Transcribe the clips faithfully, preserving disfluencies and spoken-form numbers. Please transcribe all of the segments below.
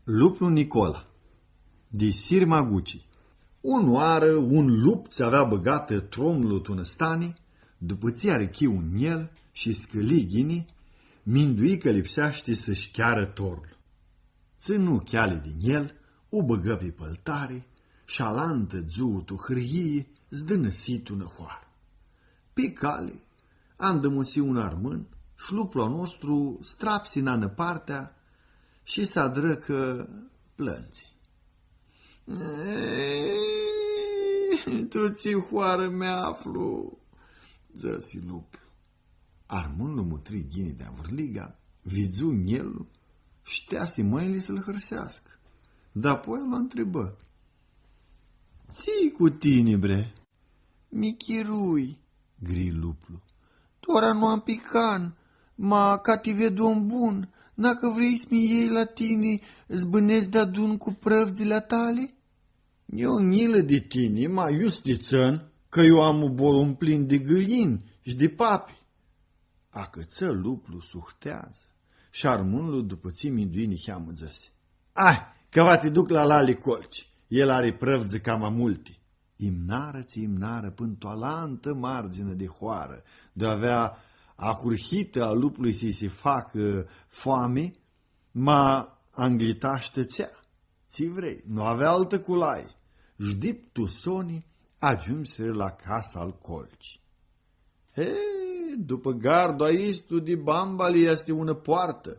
Luplu Nicola, di Sirma Guci. Unãoarã, un lup tsi avea bãgatã tromlu tu nã stani, dupã tsi arichi un njel shi scãli ghini, mindui cã lipseashti s-sh chearã torlu. Tsãnu cheali di njel, u bãgã pi pãltari, sh-alantã dzuã tu hãryii, s-dãnãsi tu nã hoarã. Pi cali, andãmusi un armãn, sh-luplu a nostru s-trapsi nanã partea shi s-adrã cã plãndzi. „E, tu tsi hoarã mi aflu?” dzãsi luplu. Armãnlu mutri ghini di avãrliga, vidzu njelu, sh-teasi mãnjli s-lu hãrseascã. Dapoaia lu ntribã: „Tsi-i cu tini, bre?” „Mi chirui”, gri luplu. „Tora nu am pi can, ma ca ti ved om bun, nacã vrei s-mi ljei la tini, s-bãnedz deadun cu prãvdzãli a tali?” „Nj-u njilã di tini, ma iu s-ti tsãn, cã eu am uborlu mplin di gãljinj shi di papi.” Acãtsã luplu s-uhtea, sh-armãnlu, dupã tsi mindui niheamã, dzãsi: „Ai, cã va ti duc la lali Colci, el ari prãvdzã cama multi.” Imnarã tsi imnarã pãn tu alantã mardzinã di hoarã, di avea ahurhitã a luplui s-lji si facã foami, ma anglitash tãtsea. Tsi vrei, nu avea altã culai. Sh-dip tu soni agiumsirã la casa al Colci. „He, dupã gardu aistu di bambali easti unã poartã.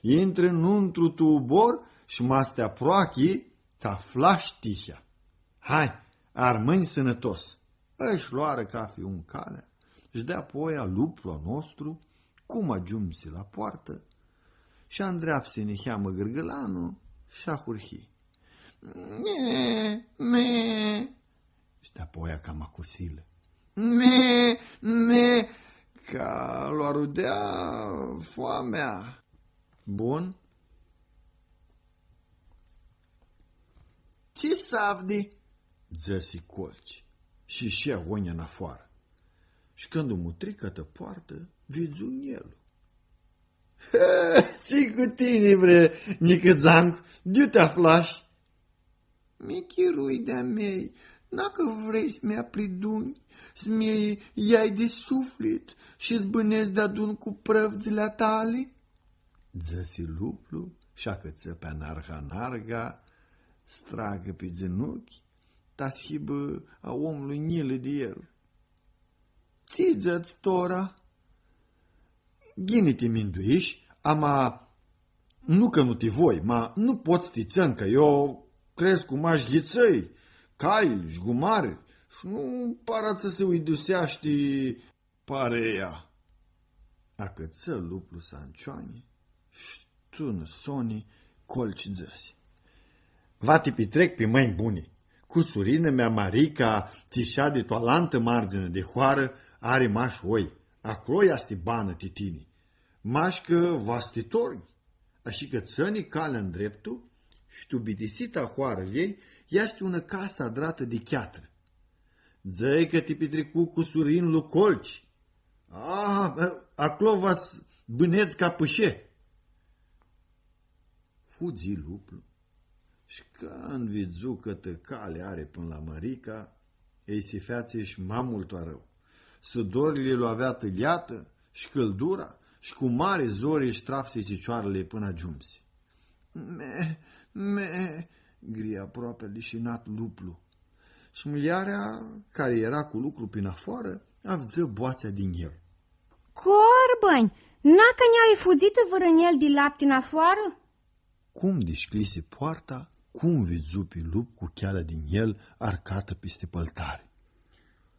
Intrã nuntru tu ubor shi ma s-ti aproachi, ts-aflash tihea. Hai, armãnj sãnãtos.” Ãsh loarã cafi un calea, sh-deapoia luplu a nostru, cum agiumsi la poartã, sh-andreapsi niheamã gãrgãlanlu sh-ahurhi: „Me, me.” Sh-deapoia cama cu silã: „Me, me.” Ca lu arudea foamea. „Bun.” „Tsi s-avdi?” dzãsi Colci, shi ishi agonja nafoarã. Shi cãndu mutri cãtã poartã, vidzu njelu. „Tsi-i cu tini, bre, njicãdzancu, di iu ti aflash?” „Mi chirui di-a mei, nacã vrei s-mi apridunj, s-mi ljai di suflit shi s-bãnedz deadun cu prãvdzãli a tali?” dzãsi luplu, sh-acãtsã pi anarga-anarga s-tragã pi dzinuchi, ta s-hibã a omlu njilã di el. „Tsi dzãts tora?” „Ghini ti minduish, ama nu cã nu ti voi, ma nu pot s-ti tsãn, cã eu crescu mash ghitsãi, calj, sh-gumari, shi nu para tsã s-uidiseashti parea.” Acãtsã luplu s-ancioanji, sh-tu nã soni, Colci dzãsi: „Va ti pitrec pi mãnj buni. Cusurinã mea Marica, tsi shadi tu alantã mardzinã di hoarã, ari mash oi. Aclo easti banã ti tini. Mash cã va s-ti tornji. Ashi cã tsãni calea ndreptu, sh-tu bitisita hoarã a ljei easti unã casã adratã di cheatrã. Dzã-lj cã ti pitricu cusurinlu Colci. A, aclo va s-bãnedz ca pãshe.” Fudzi luplu, sh-cãndu vidzu cãtã cali ari pãnã la Marica, lji si featsi sh-ma multu arãu. Sudorli lu avea tãljatã, sh-cãldura, sh-cu mari zori sh-trapsi cicioarli pãnã agiumsi. „Me, me”, gri aproapi lishinat luplu. Sh-muljarea, cari eara cu lucru pi nafoarã, avdzã boatsea di njel. „Corbãnj, nacã nj-ari fudzitã vãrã njel di lapti nafoarã?” Cum dishcljisi poarta, cum vidzu pi lup cu chealea di njel arcatã pisti pãltari.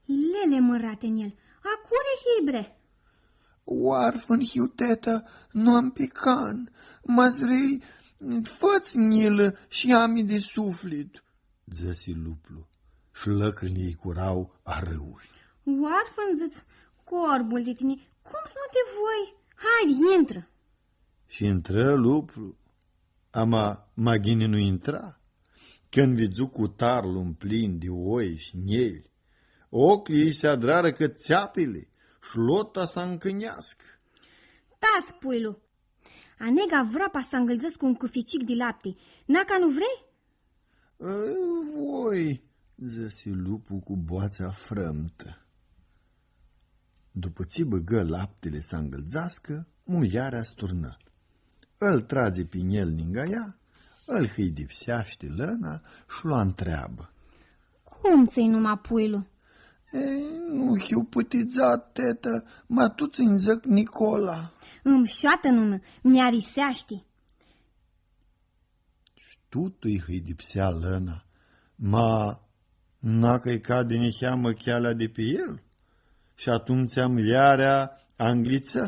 „Lele mãrate njel, a curi hii, bre?” „Oarfãn hiu, teta, nu am pi can, ma s-vrei, fã-ts njilã shi ia-mi di suflit”, dzãsi luplu, sh-lãcrinjli lji curau arãuri. „Oarfãn dzãts, corbul di tini, cum s-nu ti voi? Haidi, intrã!” Shi intrã luplu, ama ma ghini nu intra, cãndu vidzu cutarlu mplin di oi sh-njilj. Oclji lji si adrarã cãt tseapili, sh-lo ta s-ancãnjeascã. „Tac, puilu! Anega vrea pa s-angãldzãscu un cuficic di lapti. Naca nu vrei? „Ã, voi,” dzãsi luplu cu boatsea frãmtã. Dupã tsi bãgã laptili s-angãldzascã, muljarea s-turnã. Ãl tradzi pi njel ningã ea, ãl hãidipseashti lãna shi lu ntreabã: „Cum tsã-i numa puilu?” „E, nu hiu pãtidzat, tetã, ma tu tsã-nj dzãc Nicola.” „Ãmshatã numã, mi-ariseashti.” Shi tutã-lj hãidipsea lãna, ma nacã-lj cadi niheamã chealea di pi el, shi atumtsea muljarea anglitsã,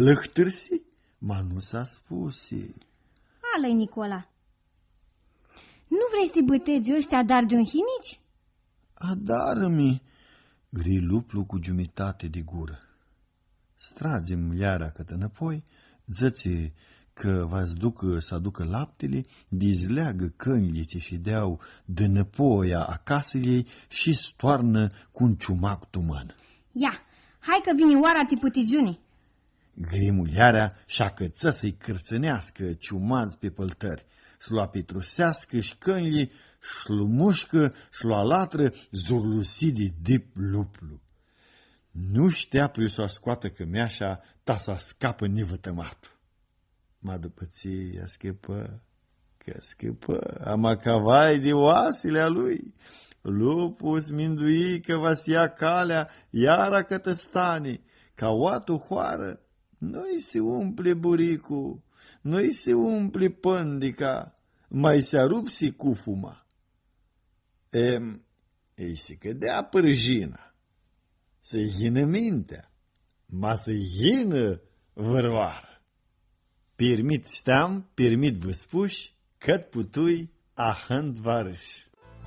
lãhtãrsi, ma nu s-aspusi. „Alã-i Nicola. Nu vrei s-lji bãtedz io shi s-lji adari di un hinici?” „Adarã-mi,” gri luplu cu giumitati di gurã. S-tradzi muljarea cãtã nãpoi, dzãtsi cã va s-ducã s-aducã laptili, dizleagã cãnjlji tsi shidea dinãpoia a casãljei shi s-toarnã cu un ciumac tu mãnã. „Ia, hai cã vini oara ti pãtigiuni.” Gri muljarea shi acãtsã s-lji cãrtsãneascã ciumadz pi pãltãri, s-lu apitruseascã shi cãnjlji, sh-lu mushcã, sh-lu alatrã, zurlusi di dip luplu. Nu shtea priu s-u scoatã cãmeasha, ta s-ascapã nivãtãmatu. Ma dupã tsi ascãpã, cã ascãpã, ama ca vai di oasili a lui. Luplu s-minduii cã va s-ia calea iara cãtã stani, ca oa tu hoarã, nu-lj si umpli buriclu, nu-lj si umpli pãndica, ma lj-si arupsi cufuma. Em, lj-si cãdea pãrjina, s-lji yinã mintea, ma s-lji yinã vãrãoarã. Pirmit shteam, pirmit vã spush, cãt putui, ahãntu vã arãsh.